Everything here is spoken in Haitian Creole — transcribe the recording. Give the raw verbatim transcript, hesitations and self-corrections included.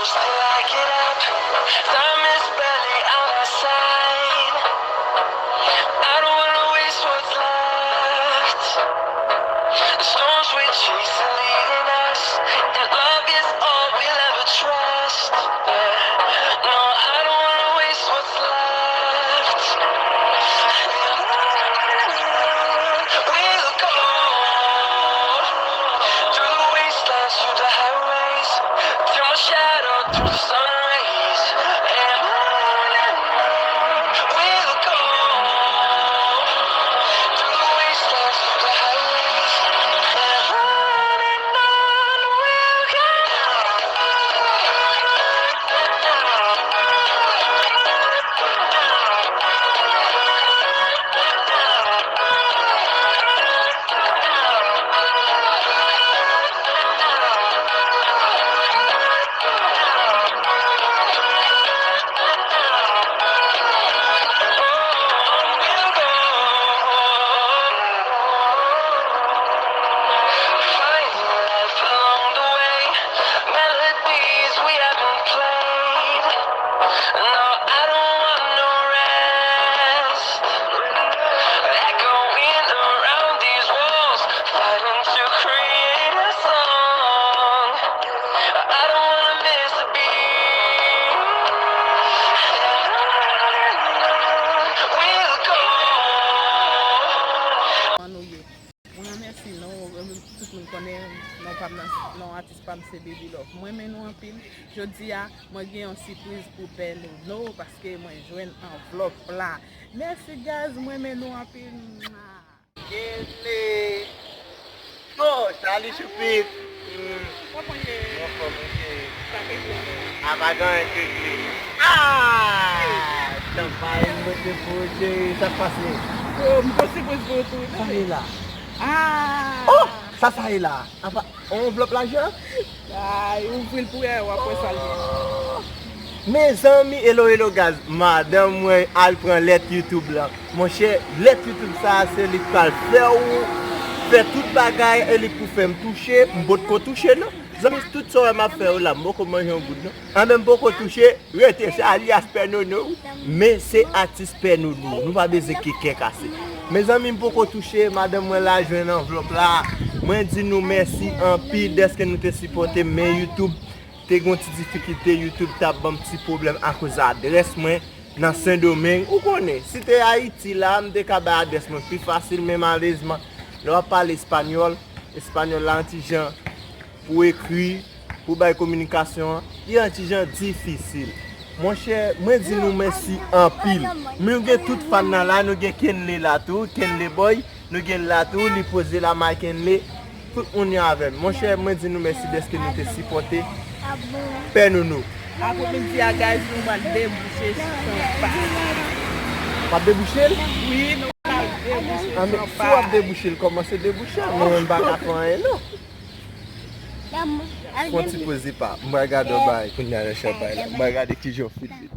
Still I get up, time is barely on our side. I don't wanna waste what's left. The storms we chase are leading us, and love is all we'll ever trust. Yeah. No, I don't wanna waste what's left. We'll go through the wastelands, through the highways, till my shadow, through the sun rays. And on and on we'll go, through the wastelands, through the highways. And on and on we'll go. Finding life along the way, melodies we haven't played. No, I don't want no rest. Echoing around these walls, fighting to create a song. I don't wanna miss a beat. And on and on we'll go. Kòman nou ye? Mwen renmèsye nou, tout moun konnen non pa m nan, non atis pa m se Baby Love. Mwen renmen nou anpil. Jodi a, mwen gen yon sipriz pou Pè Nono paske mwen jwenn anvlòp la. Mèsi guys, mwen renmen nou anpil. Kenle. Oh, salut Choupit. Hmm. Kòman ye? Mwen fò, mwen cheri. Sa regle? A, pa gen anyen k regle. Ah! Tanpri, m rete pou ou, cheri. Sa k pase? Oh, m gon sipriz pou ou tou, bebe. Sa ye la? Ah! Oh! Sa, sa ye la? Apa, on anvlòp lajan? Ay, ouvri l pou wè, w ap wè sa l ye. Mezanmi, hello, hello, guys. Madanm mwen al pran lèt YouTube la. Monchè, lèt YouTube sa a, se li k pral fè w fè tout bagay e li k pou fè m touche, m potko touche non. Zanmi, tout sa w wè m ap fè yo la, m poko manje yon goud non. Anben m poko touche, rete, se alyas Pè Nono wi. Men se atis Pè Nono, nou pa bezwen ke kè kase. Mezanmi, m poko touche, madanm mwen la jwenn anvlòp la. Mwen di nou mèsi anpil dèske nou te sipòte m, men YouTube te gon ti difikilte, YouTube t ap ban m ti pwoblèm akoz adrès mwen nan Sendomeng. Ou konnen, si te Ayiti la, m te ka bay adrès mwen pi fasil, men malerezman, lè w ap pale espanyòl, espanyòl la yon ti jan pou ekri, pou bay kominikasyon an, li yon ti jan difisil. Monchè, mwen di nou mèsi anpil. Nou gen tout fan nan la, nou gen Kenle la tou, Kenle Boy, nou gen l la tou, li poze la, My Kenle. Tout moun yo avè m. Monchè, mwen di nou mèsi dèske nou te sipòte Pè Nono. Aprè midi a, guys, nou pral debouche sou yon pa. W ap debouche l? Wi, nou pral debouche sou yon pa. Anben, si w ap debouche l, kòmanse debouche l. Mwen menm m pa ka fè anyen non. Fon ti poze pa. M pral gade yon bagay kounye a nan chanpay la. M pral gade kijan w fil li.